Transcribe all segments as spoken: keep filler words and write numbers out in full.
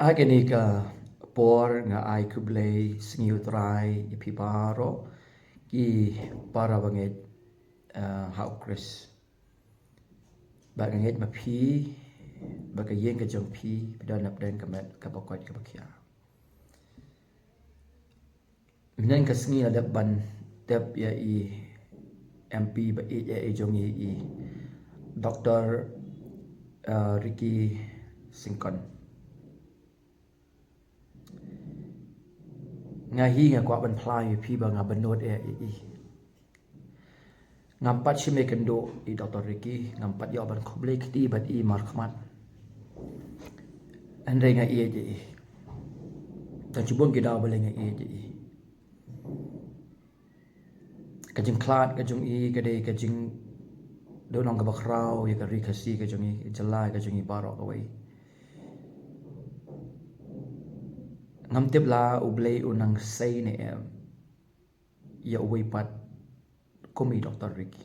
Ha kane ka por nga ai khublei sngi U Trai ïa phi baroh ki para bangeit, eh, ha U Khrist. Ba nga ngeit ma phi, ba ka ïing ka jong phi, phi don hapdeng ka met kaba koit kaba khia. Mynhynnin ka sngi la dep ban tep ïa i M P ba ïeit ïa i jong i, i Doctor, uh, Ricky Syngkon. Nga hi nga kwah ban phla ïa phi ba nga bynnud ïa i. Ngam pat shim ïakynduh i Doctor Ricky, ngam pat ïoh ban khublei kti bad i markhmat. Hynrei nga ïeit ïa i. Tang shibun ki daw balei nga ïeit ïa i. Ka jingkhlad ka jong i ka dei ka jingduhnong kaba khraw ïa ka ri Khasi ka jong i, ka jylla ka jong i baroh kawei. Ngam tip la U Blei u nang sei ne em ïa uwei pat kum i Doctor Ricky.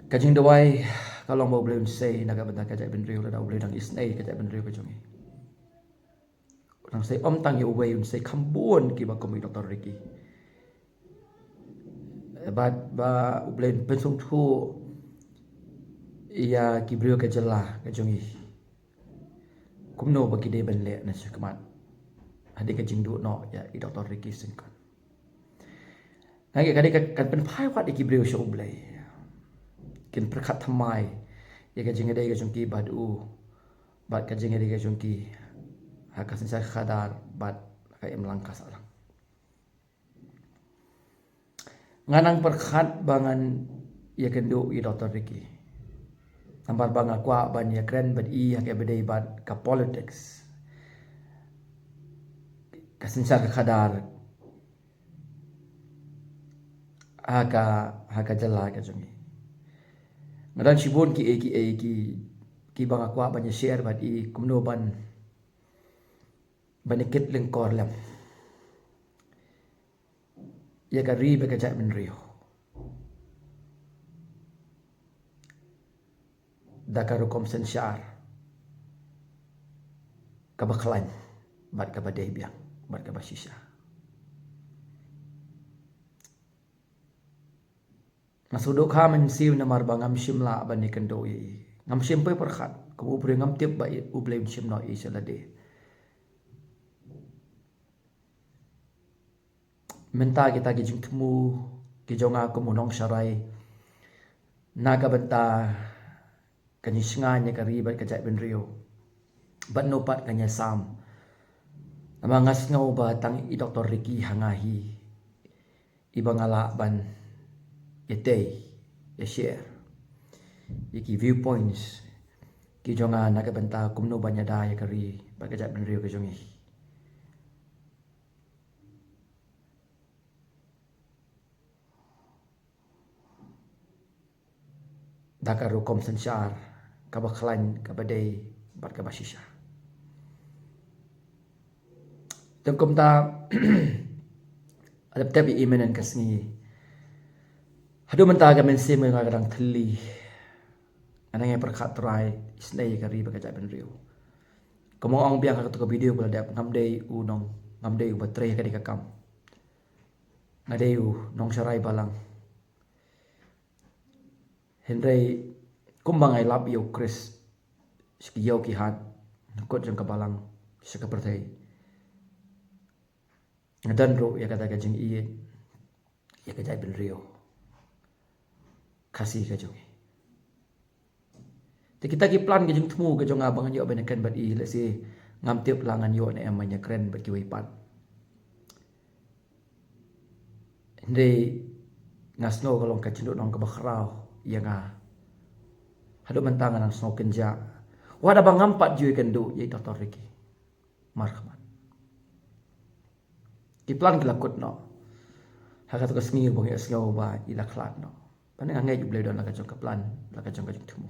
Ka jingduwai ka long ba U Blei un sei na ka bynta ka jaitbynriew, lada U Blei dang isynei ka jaitbynriew ka jong i. Nang sei ym tang ïa uwei, un sei kham bun kiba kum i Doctor Ricky. Bad ba U Blei un pynsngewthuh ïa ki briew ka jylla ka jong i kumno ba ki dei ban leh na shakhmat hadien ka jingduh noh ïa i Doctor Ricky Syngkon. Nga ngeit ka dei ka, kan pynphai wat ïa ki briew sha U Blei. Kin pyrkhat thymmai ïa ka jingïadei ka jong ki bad u, bad ka jingïadei ka jong ki ha ka synshar khadar bad ka imlang ka sahlang. Nga nang pyrkhat ba ngan ïakynduh ïa Doctor Ricky. Namar ba nga kwah ban ïakren bad i ha kaba dei bad ka politics, ka synshar ka khadar ha ka, ha ka jylla ka jong i. Nga don shibun kiei kiei ki, kiba nga kwah ban ïa share bad i kumno ban, ban ïa kit lyngkor lem ïa ka ri bad ka jaitbynriew da ka rukom synshar kaba khlaiñ bad kaba dei biang bad kaba shisha. Nga sngewdukha mynsiem namar ba ngam shym lah ban ïakynduh ïa i. Ngam shym poi pyrkhat, kum u briew ngam tip ba i, U Blei un shim noh ïa i sha lade. Mynta kita ki jingthmu ki jong nga kum u nongsharai na ka bynta ka jingshngaiñ ïa ka ri bad ka jaitbynriew, bad no pat ka ïasam. Namar nga sngew ba tang i Doctor Ricky ha nga hi iba nga lah ban ïatei, ïa share ïa ki viewpoints ki jong nga na ka bynta kumno ban ïada ïa ka ri bad ka jaitbynriew ka jong i. Da ka rukom synshar kaba khlaiñ, kaba dei bad kaba shisha. Te kumta, la dep tep ïa i mynhynnin ka sngi. Haduh mynta ka mynsiem nga ka dang thylli. Nga dang ïa pyrkhat, Trai, isynei ïa ka ri bad ka jaitbynriew. Kumba nga ong biang ha kato ka video ba la dep, ngam dei u nong, ngam dei uba trei ha kane ka kam. Nga dei u nongsharai balang. Hynrei kumba nga ïalap ïa U Khrist sha ki ïew ki hat, na kut jong ka balang sha ka pyrthei, nga don ruh ïa kata ka jingïeit ïa ka jaitbynriew Khasi ka jong i. Te kita ki plan ki jingthmu ka jong nga ba ngan ïoh ban ïakren bad i, lehse ngam tip la ngan ïoh ne em ban ïakren bad kiwei pat. Hynrei nga sngew ka long ka jingduhnong kaba khraw ïa nga. Haduh mynta nga nang sngew kynjah, wat haba ngam pat ju ïakynduh ïa i Doctor Ricky. Markhmat. Ki plan ki la kut noh ha kato ka sngi ba nga sngew ba i la khlad noh. Ba nga ngeit U Blei don la ka jong ka plan, la ka jong ka jingthmu.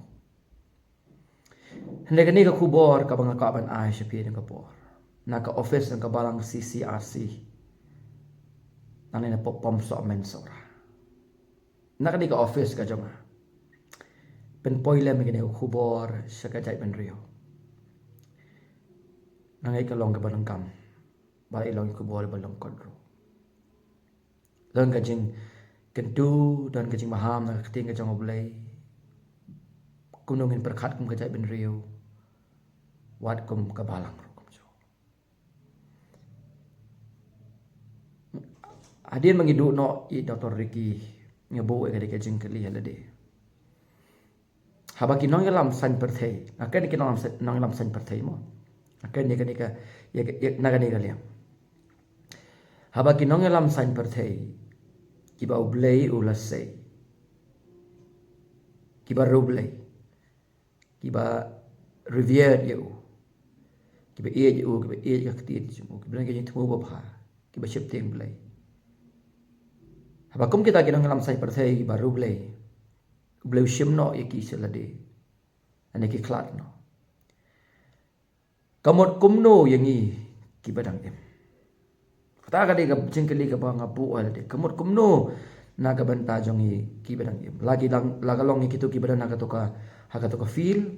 Hynrei kane ka khubor kaba nga kwah ban ai sha phi ha kane ka por, na ka office jong ka balang C C R C, nangne na Pom Sohmynsohra. Na kane ka office ka jong nga, pynpoi lem ïa kane ka khubor sha ka jaitbynriew. Nga ngeit ka long kaba donkam. Ba i long i khubor iba lyngkot ruh. Don ka jingkyntu, don ka jingmaham na ka ktien ka jong U Blei. Kumno ngin pyrkhat kum ka jaitbynriew. Wat kum ka balang ruh kumjuh. Hadien ba ngi duh noh i Doctor Ricky, nga buh ïa ka dei ka jingkylli ha lade. Haba ki nongïalam saiñ pyrthei, nga kren ki nongïalam sa-, nongïalam saiñ pyrthei mo. Nga kren ïa kane ka, ïa ka, ïa, na kane ka liang. Haba ki nongïalam saiñ pyrthei, kiba U Blei u la sei, kiba riewblei, kiba revered ïa u, kiba ïeit ïa u, kiba ïeit ïa ka ktien jong u, kiba don ka jingthmu babha, kiba sheptieng Blei. Haba kum kita ki nongïalam saiñ pyrthei kiba riewblei, U Blei u shim noh ïa ki sha lade. Ane ki khlad noh. Ka mut kumno ïa ngi kiba dang im? Kata ka dei ka jingkylli kaba nga buh ha lade. Ka mut kumno na ka bynta jong ngi kiba dang im? La ki dang, la ka long ïa kito kiba don ha kato ka, ha kato ka field.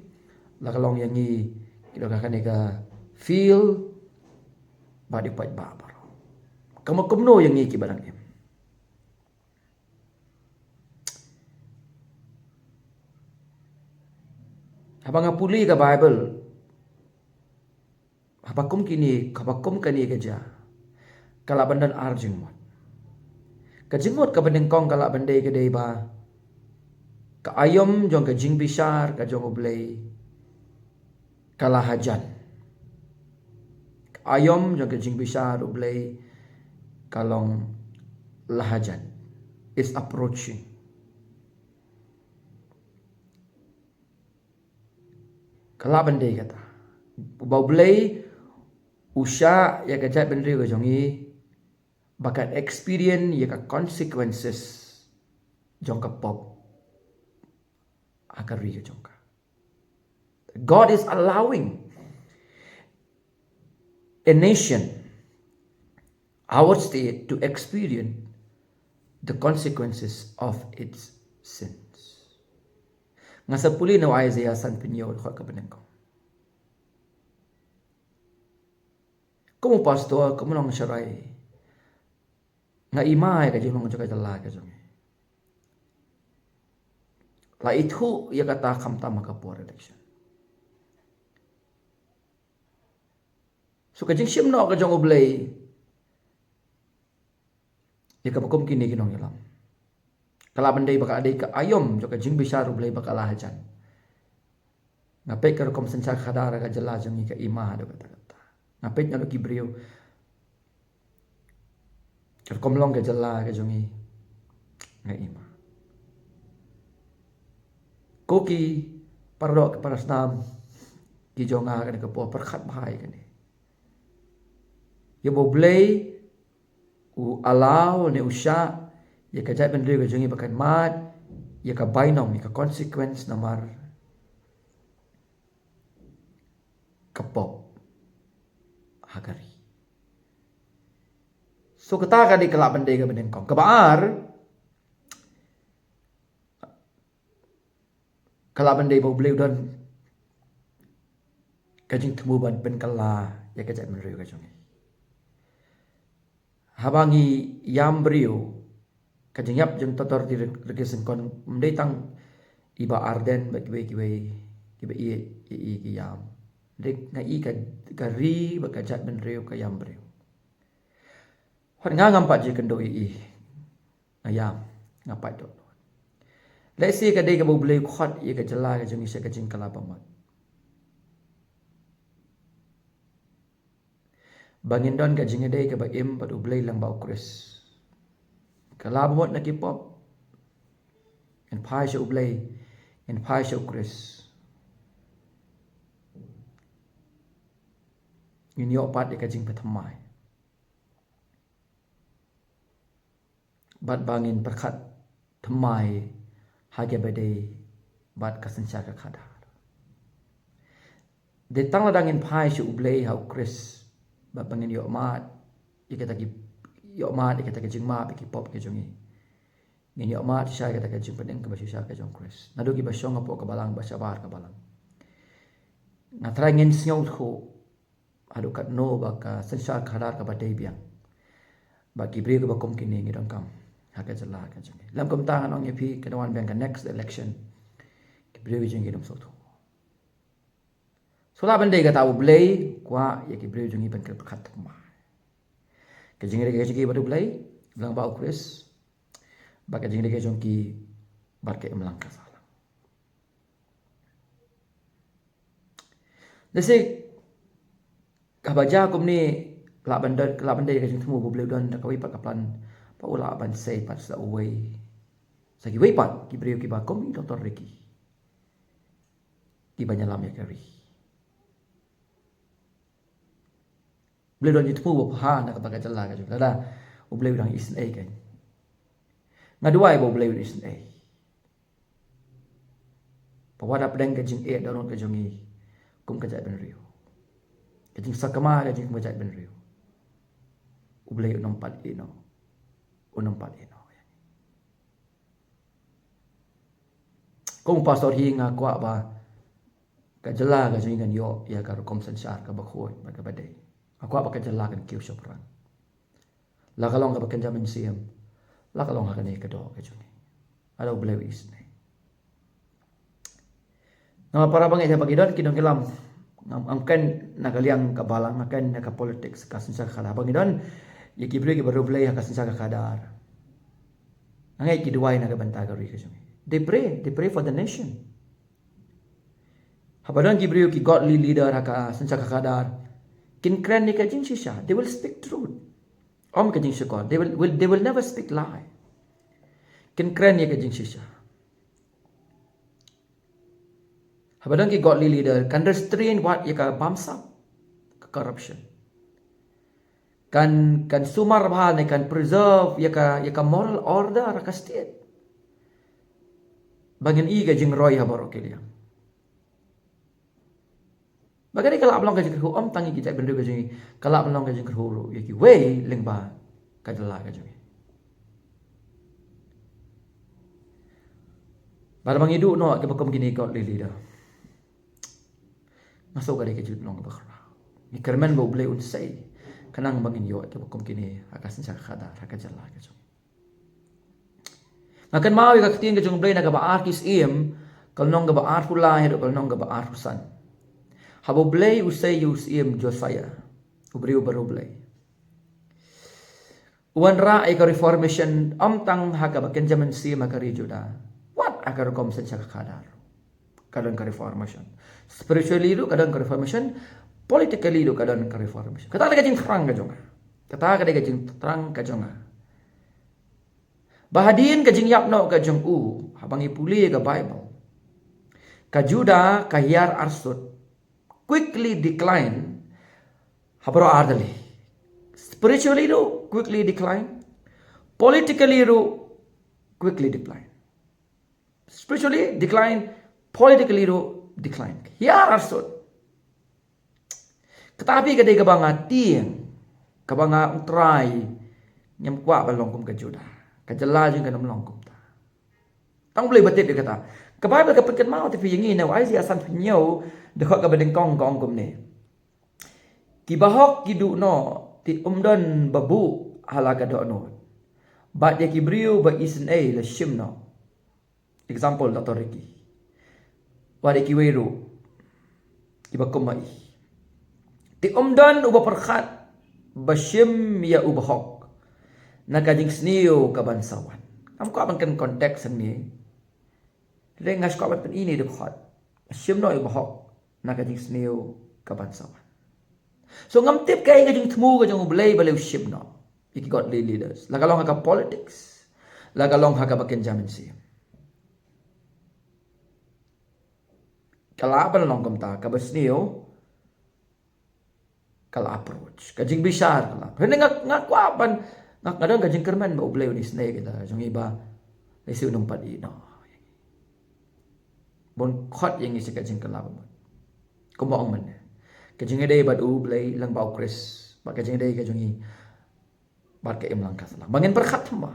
La ka long ïa ngi kiba don ha kane ka field. Bad i paidbah baroh. Ka mut kumno ïa ngi kiba dang im? Haba nga pule ka Bible, haba kum kine, haba kum kane ka jia, ka lah ban don ar jingmut. Ka jingmut kaba nyngkong ka lah ban dei ka dei ba ka aïom jong ka jingbishar ka jong U Blei ka la hajan. Ka aïom jong ka jingbishar U Blei ka long la hajan. Is approaching. Ka lah ban dei kata. Ba U Blei u shah ïa ka jaitbynriew ka jong ngi ba kan experience ïa ka consequences jong ka pop ha ka ri ka jong ka. God is allowing a nation, our state, to experience the consequences of its sins. Nga sa pule na u Isaiah sanphew hynñiew, dkhot kaba nyngkong. Kum u pastor, kum u nongsharai, nga ïma ïa ka jinglong jong ka jylla ka jong ngi. La ithuh ïa kata khamtam ha ka por election. So ka jingshim noh ka jong U Blei ïa kaba kum kine ki nongïalam ka lah ban dei ba ka dei ka aïom jong ka jingbishar U Blei ba ka la hajan. Nga peit ka rukom synshar khadar ha ka jylla jong ngi ka ïma haduh katta katta. Nga peit naduh ki briew, ka rukom long ka jylla ka jong ngi, nga ïma. Ko ki para doh ki para snam ki jong nga ha kane ka por, pyrkhat bha ïa kane. Ïa ba U Blei u allow ne u shah ïa ka jaitbynriew ka jong ngi ba kan mad ïa ka bainong, ïa ka consequence namar ka pop ha ka ri. So kata ka dei ka lah ban dei kaba nyngkong. Kaba ar, ka lah ban dei ba U Blei u don ka jingthmu ban pynkylla ïa ka jaitbynriew ka jong ngi. Haba ngi ïam briew, ka jingïap jong Doctor Ricky Syngkon ym dei tang i Bah Ardent bad kiwei kiwei kiba ïeit ïa i ki ïam. Dei nga i ka, ka ri bad ka jaitbynriew ka ïam briew. Hooid nga ngam pat ju kynduh ïa i. Nga ïam, nga pat doh. Lehse ka dei kaba U Blei u khot ïa ka jylla ka jong ngi sha ka jingkylla bamut. Ba ngin don ka jingïadei kaba im bad U Blei lyngba U Khrist. Kylla bamut na ki pop. Ngin phai sha U Blei, ngin phai sha U Khrist. Ngin ïoh pat ïa ka jingpynthymmai. Bad ba ngin pyrkhat thymmai ha kaba dei bad ka synshar ka khadar. Dei tang lada ngin phai sha U Blei ha U Khrist bad ba ngin ïoh mad ïa kita ki, ïoh mad ïa kita ki jingmap ïa ki pop ki jong ngi. Ngin ïoh mad shisha ïa kita ki jingpynim kaba shisha ka jong U Khrist. Naduh kiba shong hapoh ka balang bad shabar ka balang. Nga trai ngin sngewthuh haduh katno ba ka synshar khadar kaba dei biang. Ba ki briew kiba kum kine ngi donkam ha ka jylla ka jong ngi. Lem kumta ngan ong ïa phi, ka dang wan biang ka next election, ki briew jong ngi dang sngewthuh. Shu lah ban dei kata, U Blei kwah ïa ki briew jong ngi ban kren pyrkhat thymmai. Ka jingïadei ka jong ki bad U Blei, Lyngba U Khrist, bad ka jingïadei ka jong ki bad ka imlang ka sahlang. Lehse haba jia kumne, lah ban don, lah ban dei ka jingthmu ba U Blei u don da kawei pat ka plan ba u lah ban sei pat sa uwei, sa kiwei pat ki briew kiba kum i Doctor Ricky, kiba ïalam ïa ka ri. U Blei u don jingthmu ba bha na kata ka jylla ka jong ngi. Lada U Blei u dang isynei kein, nga duwai ba U Blei un isynei. Ba wat hapdeng ka jingeh dohnud ka jong ngi kum ka jaitbynriew, ka jingsakma ka jong ngi kum ka jaitbynriew, U Blei un ym pat ïehnoh, un ym pat ïehnoh. Kum u pastor hi nga kwah ba ka jylla ka jong ngi kan ïoh ïa ka rukom synshar kaba khuid bad kaba dei. Nga kwah ba ka jylla kan kiew shaphrang, la ka long kaba kynja mynsiem, la ka long ha kane ka doh ka jong ngi. Lada U Blei u isynei. Namar para bangeit haba ngi don ki nongïalam, ngam, ngam kren na ka liang ka balang, ngam kren na ka politics, ka synshar khadar. Haba ngi don ïa ki briew kiba riewblei ha ka synshar khadar, nga ngeit ki duwai na ka bynta ka ri ka jong ngi. They pray, they pray for the nation. Haba don ki briew ki godly leader ha ka synshar khadar, kin kren ïa ka jingshisha. They will speak truth. Ym ka jingshukor. They will, will, they will never speak lie. Kin kren ïa ka jingshisha. Haba don ki godly leader, kan restrain wat ïa ka bamsap, ka corruption. Kan, kan sumar bha ne kan preserve ïa ka, ïa ka moral order ha ka state. Ba ngin ïoh ka jingroi ha baroh ki liang. Ba kane ka lah ban long ka jingkyrkhu ym tang ïa ki jaitbynriew ka jong ngi, ka lah ban long ka jingkyrkhu ruh ïa kiwei lyngba ka jylla ka jong ngi. Bad ba ngi duh noh kiba kum kine ki godly leader, nga sngew ka dei ka jinglong kaba khraw. Ngi kyrmen ba U Blei un sei, khnang ba ngin ïoh kiba kum kine ha ka synshar khadar, ha ka jylla ka jong ngi. Nga kynmaw ïa ka ktien ka jong U Blei na kaba ar ki Syiem, ka lynnong kaba arphew lai haduh ka lynnong kaba arphew san. Haba U Blei u sei ïa u Syiem Josiah, u briew uba riewblei, u wanrah ïa ka reformation ym tang ha kaba kynja mynsiem ha ka ri Judah, wat ha ka rukom synshar khadar ka don ka reformation. Spiritually ruh ka don ka reformation. Politically ruh ka don ka reformation. Kata ka dei ka jingthrang ka jong nga. Kata ka dei ka jingthrang ka jong nga. Ba hadien ka jingïap noh ka jong u, haba ngi pule ka Bible, ka Judah ka hiar arsut, quickly decline ha baroh ar tylli. Spiritually ruh quickly decline. Politically ruh quickly decline. Spiritually decline, politically ruh decline. Hiar arsut. Kata phi ka dei kaba nga tieng, kaba nga ong Trai, ngam kwah ban long kum ka Judah. Ka jylla jong ngi kan ym long kumta. Tang U Blei uba tip ïa kata. Ka Bible ka pynkynmaw te phi ïa ngi na u Isaiah sanphew hynñiew, dkhot kaba nyngkong ka ong kumne: Ki bahok ki duh noh, te ym don ba buh ha la ka dohnud. Bad ïa ki briew ba isynei la shim noh. Example, Doctor Ricky. Wat ïa kiwei ruh kiba kum ma i. Te ym don uba pyrkhat ba shim ïa u bahok na ka jingsniew ka ban sa wan. Ngam kwah ban kren context hangne. Te nga shu kwah ban pyni ïa i dkhot. Shim noh ïa u bahok na ka jingsniew ka ban sa wan. So ngam tip kaei ka jingthmu ka jong U Blei balei u shim noh ïa ki godly leaders, la ka long ha ka politics, la ka long ha kaba kynja mynsiem. Ka lah ban long kumta, kaba sniew ka la approach, ka jingbishar ka la. Hynrei nga, nga kwah ban, nga, nga don ka jingkyrmen ba U Blei un isynei kita jong ngi ba lehse un ym pat ïehnoh. Bun khot ïa ngi sha ka jingkylla ba mut, kumba ong mynne, ka jingïadei bad U Blei lyngba U Khrist, bad ka jingïadei ka jong ngi bad ka imlang ka sahlang, ba ngin pyrkhat thymmai.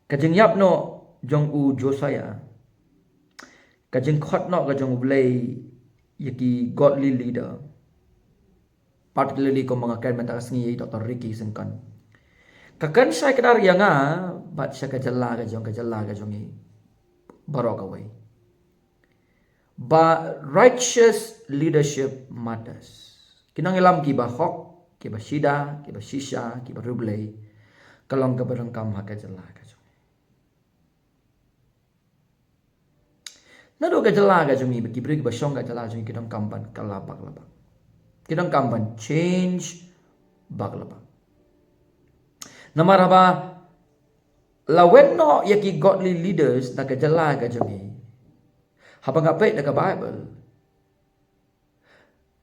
Ka jingïap noh jong u Josiah Ka jingkhot noh ka jong U Blei ïa ki godly leader, particularly kumba nga kren mynta ka sngi ïa i Doctor Ricky Syngkon, ka kren shai kdar ïa nga bad sha ka jylla ka jong, ka jylla ka jong i baroh kawei, ba righteous leadership matters. Ki nongïalam kiba hok, kiba shida, kiba shisha, kiba riewblei, ka long kaba donkam ha ka jylla ka jong i. Naduh ka jylla ka jong i, ki briew kiba shong ka jylla jong i ki donkam ban kylla bak la bak. Ki donkam ban change bak la bak. Namar haba la wan noh ïa ki godly leaders na ka jylla ka jong i, haba nga peit na ka Bible,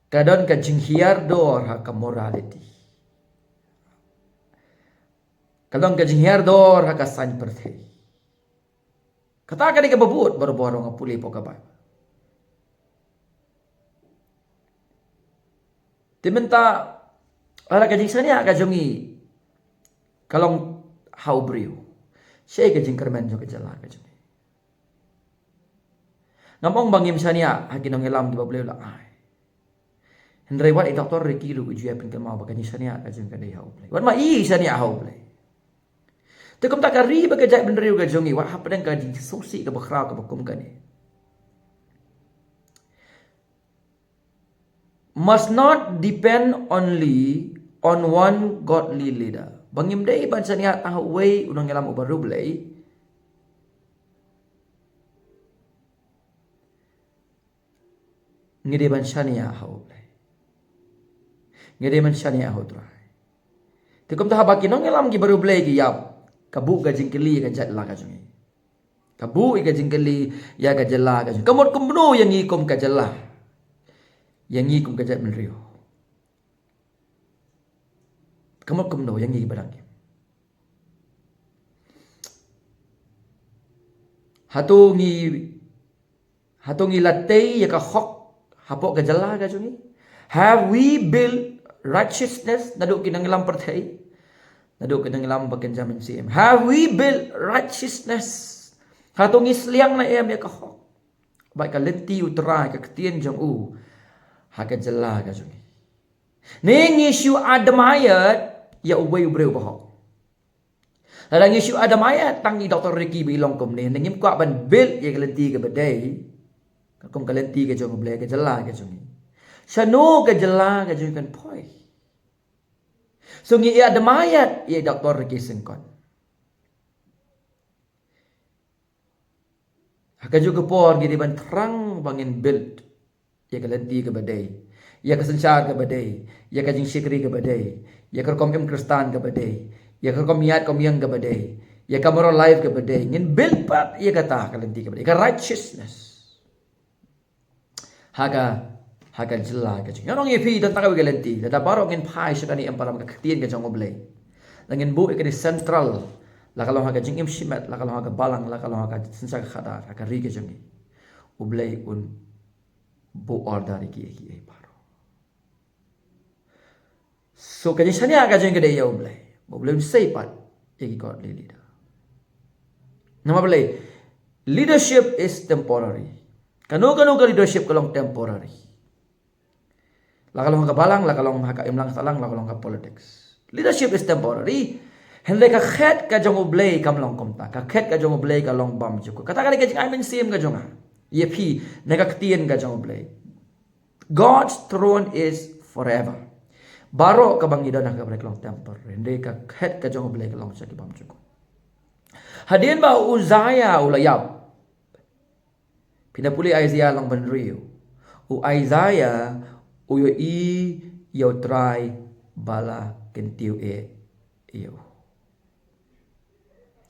ka don ka jinghiar dor ha ka morality. Ka don ka jinghiar dor ha ka saiñ pyrthei. Kata ka dei kaba bud barabor, nga pule hapoh ka Bible. Te mynta, lada ka jingshaniah ka jong i ka long ha u briew, shaei ka jingkyrmen jong ka jylla ka jong i? Ngam ong ba ngim shaniah ha ki nongïalam kiba U Blei u la ai. Hynrei wat i Doctor Ricky ruh u ju ïa pynkynmaw ba ka jingshaniah ka jong i ka dei ha U Blei. Wat ma i shaniah ha U Blei. Te kumta ka ri bad ka jaitbynriew ka jong i, wat hapdeng ka jingsngewsih kaba khraw kaba kum kane, must not depend only on one godly leader. Ba ngim dei ban shaniah tang ha uwei u nongïalam uba riewblei. Ngi dei ban shaniah ha U Blei. Ngi dei ban shaniah ha U Trai. Te kumta haba ki nongïalam kiba riewblei ki ïap, ka buh ka jingkylli ïa ka jylla ka jong i. Ka buh ïa ka jingkylli ïa ka jylla ka jong i. Ka mut kumno ïa ngi kum ka jylla, ïa ngi kum ka jaitbynriew? Ka mut kumno ïa ngi ba dang im? Hato ngi, hato ngi la tei ïa ka hok hapoh ka jylla ka jong i? Have we built righteousness? Naduh ki nongïalam pyrthei, naduh ki nongïalam ba kynja mynsiem, have we built righteousness? Hato ngi sliang ne em ïa ka hok bad ka lynti U Trai, ka ktien jong u, ha ka jylla ka jong i? Ne ngi shu admire ïa uwei u briew ba hok? Lada ngi shu admire tang i Doctor Ricky ba i long kumne, ne ngim kwah ban build ïa ka lynti kaba dei, ka kum ka lynti ka jong U Blei, ka jylla ka jong i? Shano ka jylla ka jong i kan poi? So ngi admire ïa i Doctor Ricky Syngkon. Ha kajuh ka por ngi dei ban thrang ba ngin build ïa ka lynti kaba dei, ïa ka synshar kaba dei, ïa ka jingshakri kaba dei, ïa ka rukom im Khristan kaba dei, ïa ka rukom ïaid kum ïing kaba dei, ïa ka moral life kaba dei. Ngin build pat ïa kata ka lynti kaba dei, ka righteousness. Ha ka, ha ka jylla ka jong ngi. Ngan ong ïa phi, don tang kawei ka lynti. Lada baroh ngin phai sha kane em param, ka ktien ka jong U Blei, la ngin buh ïa kane central, la ka long ha ka jingim shimet, la ka long ha ka balang, la ka long ha ka synshar khadar, ha ka ri ka jong ngi, U Blei un buh order ïa ki, ïa ki, ïa ki baroh. So ka jingshaniah ka jong ngi ka dei ïa U Blei, ba U Blei un sei pat ïa ki godly leader. Namar balei? Leadership is temporary. Kano kano ka leadership ka long temporary. La ka long ha ka balang, la ka long ha ka imlang sahlang, la ka long ha ka politics, leadership is temporary. Hynrei ka khet ka jong U Blei kam long kumta. Ka khet ka jong U Blei ka long bymjukut. Kata ka dei ka jingai mynsiem ka jong nga ïa phi na ka ktien ka jong U Blei. God's throne is forever. Baroh kaba ngi don ha ka balang ka long temporary, hynrei ka khet ka jong U Blei ka long sha ki bymjukut. Hadien ba u Uzziah u la ïap, phin da pule Isaiah lynnong ba hynriew, u Isaiah u ïohi ïa U Trai ba la kyntiew eh ïa u.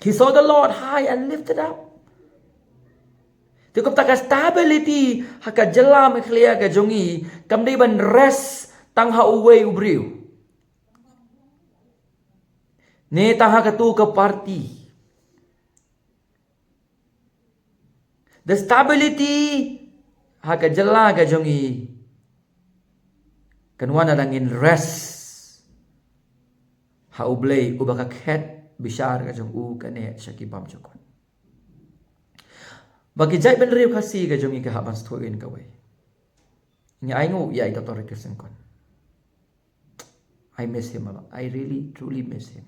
He saw the Lord high and lifted up. Te kumta ka stability ha ka jylla Meghalaya ka jong ngi kam dei ban rest tang ha uwei u briew, ne tang ha katu ka party. The stability ha ka jylla ka jong ngi kan wan lada ngin rest ha U Blei, uba ka khet bishar ka jong u ka neh sha ki bymjukut. Ba ki jaitbynriew Khasi ka jong ngi ka hap ban sngewthuh ïa kawei. Ngi ai nguh ïa i Doctor Ricky Syngkon. I miss him a lot. I really, truly miss him.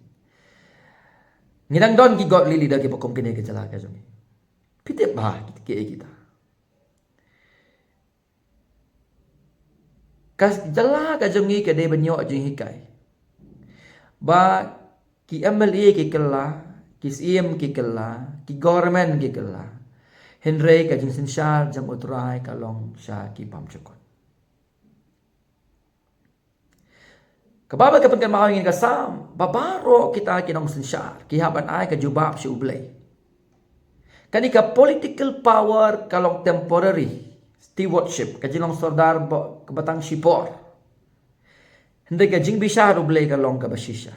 Ngi dang don ki godly leader kiba kum kine ha ka jylla ka jong ngi. Phi tip ba ki, ki, kita. Ka jylla ka jong ngi ka dei ban ïoh jinghikai. Ba ki M L A ki kylla, ki C M ki kylla, ki government ki kylla. Hynrei ka jingsynshar jong U Trai ka long sha ki bymjukut. Kaba bha ka pynkynmaw ïa ngi ka Salm, ba baroh kita ki nongsynshar ki hap ban ai ka jubab sha U Blei. Kane ka political power ka long temporary stewardship, ka jinglong sordar ba, kaba tang shipor. Hynrei ka jingbishar U Blei ka long kaba shisha.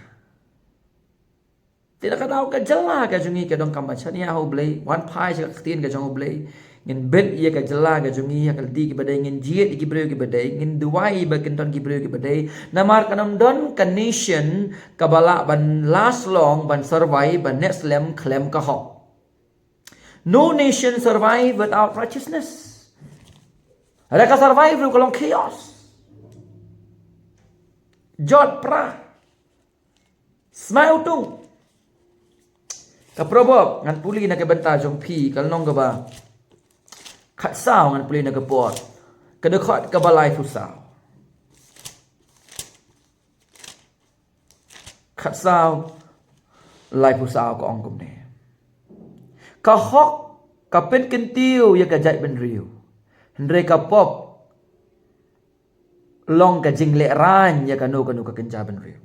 Te na ka daw ka jylla ka jong ngi ka donkam ban shaniah ha U Blei, wan phai sha ka ktien ka jong U Blei. Ngin bit ïa ka jylla ka jong ngi ha ka lynti kaba dei, ngin jied ïa ki briew kiba dei, ngin duwai ba kin don ki briew kiba dei. Namar kan ym don ka nation kaba lah ban last long, ban survive, ban neh slem khlem ka hok. No nation survive without righteousness. Lada ka survive ruh ka long chaos. Jot pra. Smai utung. Ka Proverb ngan pule na ka bynta jong phi, ka lynnong kaba khatsaw, ngan pule na ka por, ka dkhot kaba laiphew saw. Khatsaw laiphew saw ka ong kumne: Ka hok ka pynkyntiew ïa ka jaitbynriew, hynrei ka pop long ka jinglehraiñ ïa kano kano ka kynja bynriew.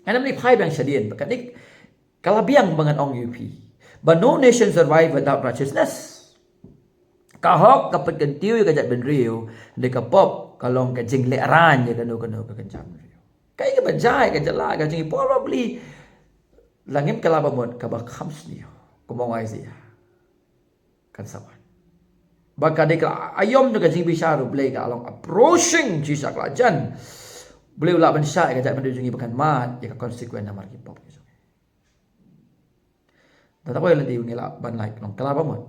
Ngan ym leit phai biang shadien, ba kane ka la biang ba ngan ong ïa phi ba no nation survive without righteousness. Ka hok ka pynkyntiew ïa ka jaitbynriew, hynrei ka pop ka long ka jinglehraiñ ïa kano kano ka kynja bynriew. Kaei kaba jia ha ka jylla ka jong ngi? Probably la ngim kylla ba mut kaba kham sniew, kumba ong Isaiah. Kan sa wan. Ba ka dei ka aïom jong ka jingbishar U Blei ka long approaching, shisha ka la jan. U Blei u lah ban shah ïa ka jaitbynriew jong ngi ba kan mad ïa ka consequence namar ki pop ki jong ngi. Tangba ïa lade ngi lah ban lait long kylla ba mut.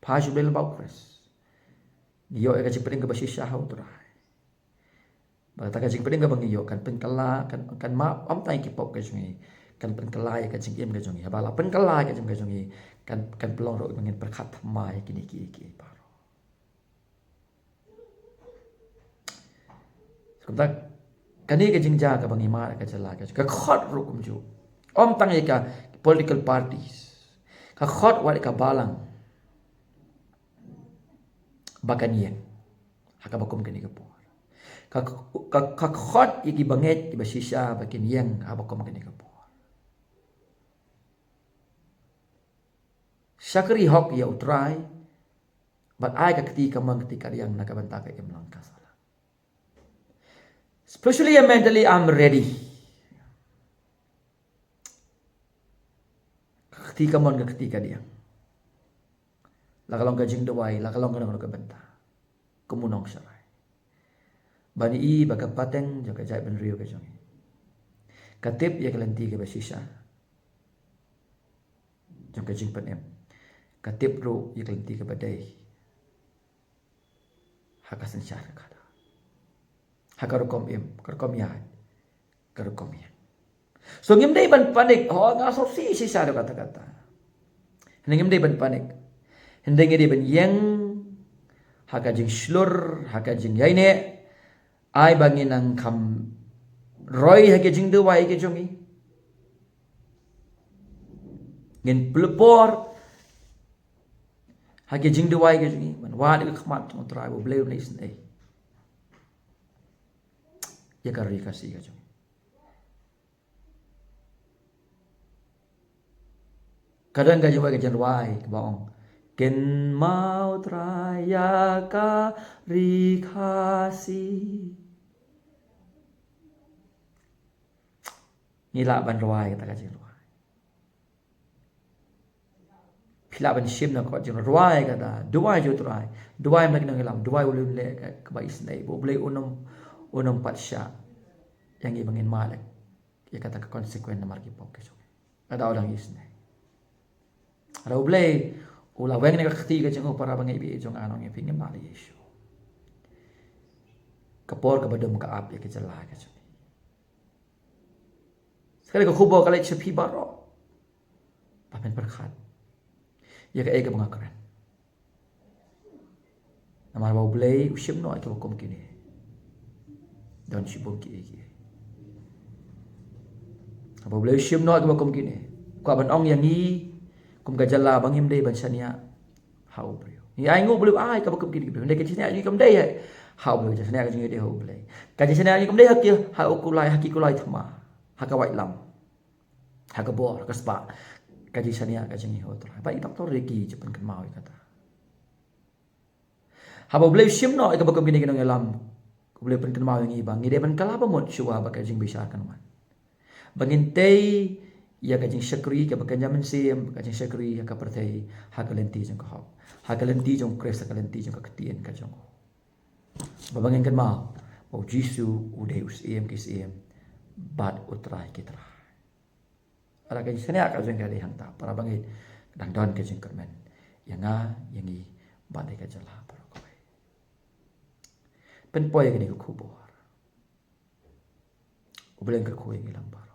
Phai sha U Blei lyngba U Khrist. Ngi ïoh ïa ka jingpynim kaba shisha ha U Trai. Ba kata ka jingpynim kaba ngi ïoh kan pynkylla, kan, kan map ym tang ïa ki pop ka jong ngi, kan pynkylla ïa ka jingim ka jong ngi. Haba la pynkylla ïa ka jingim ka jong ngi, kan, kan pynlong ruh ba ngin pyrkhat thymmai ïa kine kiei kiei baroh. Kumta kane ka jingjia kaba ngi mad ha ka jylla ka jong ngi, ka khot ruh kumjuh. Ym tang ïa ka political parties, ka khot wat ïa ka balang ba kan ïeng ha kaba kum kane ka por. Ka, ka, ka khot ïa ki bangeit kiba shisha ba kin ïeng ha kaba kum kane ka por. Shakri hok ïa U Trai bad ai ka kti kamon kti kadiang na ka bynta ka imlang ka sahlang. Spiritually and mentally, I'm ready. Ka kti kamon ka kti kadiang, la ka long ka jingduwai, la ka long kano kano ka bynta, kum u nongsharai, ban ïohi ba ka pateng jong ka jaitbynriew ka jong ngi ka tip ïa ka lynti kaba shisha jong ka jingpynim, ka tip ruh ïa ka lynti kaba dei ha ka synshar ka khadar, ha ka rukom im, ka rukom ïaid, ka rukom ïeng. So ngim dei ban panic, oh, nga sngewsih shisha ruh kata kata. Hynrei ngim dei ban panic. Hynrei ngi dei ban ïeng ha ka jingshlur, ha ka jingïaineh. Ai ba ngin nang kham roi ha ka jingduwai ka jong ngi. Ngin pynlong por ha ka jingduwai ka jong ngi, ban wad ïa ka khmat jong U Trai ba U Blei un leit isynei ïa ka ri Khasi ka jong ngi. Ka don ka jingduwai, ka jingrwai kaba ong, kynmaw Trai ïa ka ri Khasi. Ngi lah ban rwai kata ka jingrwai. Phi lah ban shim na ka jingrwai kata, duwai jong U Trai, duwai ïa ki nongïalam, duwai u lun leh ka, kaba isynei, ba U Blei un ym, un ym pat shah ïa ngi ba ngin mad ïa kata ka consequence namar ki pop ki jong ngi. Lada u dang isynei, lada U Blei U la weng na ka kti ka jong u, para bangeit, bangeit jong nga, nongïalam, ngim lah leh ei ei shuh. Ka por kaba dum ka ap ïa ka jylla ka jong ngi. Sa kane ka khubor ka leit sha phi baroh. Ba phin pyrkhat ïa kaei kaba nga kren. Namar ba U Blei u shim noh ïa kiba kum kine. Don shibun kiei kiei. Ba U Blei u shim noh ïa kiba kum kine. Kwah ban ong ïa ngi kum ka jylla ba ngim dei ban shaniah ha u briew. Ngi ai nguh ba U Blei u ai kaba kum kine ki briew. Hynrei ka jingshaniah jong ngi kam dei ha u briew, ka jingshaniah ka jong ngi dei ha U Blei. Ka jingshaniah jong ngi kam dei ha ki, ha u kulai, ha ki kulai thma, ha ka waitlam, ha ka bor, ha ka spah. Ka jingshaniah ka jong ngi ha u Trai. Bad i Doctor Ricky u ju pynkynmaw ïa kata. Haba U Blei u shim noh ïa kaba kum kine ki nongïalam, U Blei u pynkynmaw ïa ngi ba ngi dei ban kylla ba mut shuwa ba ka jingbishar kan wan. Ba ngin tei ïa ka jingshakri kaba kynja mynsiem, ka jingshakri ïa ka pyrthei, ha ka lynti jong ka hok, ha ka lynti jong U Khrist, ha ka lynti jong ka ktien ka jong u. Ba, ba ngin kynmaw ba U Jisu u dei u Syiem ki syiem bad U Trai ki trai. Lada ka jingshaniah ka jong ngi ka dei hangta, para bangeit, ka dang don ka jingkyrmen ïa nga, ïa ngi, bad ïa ka jylla baroh kawei. Pynpoi ïa kane ka khubor. U Blei un kyrkhu ïa ngi lang bad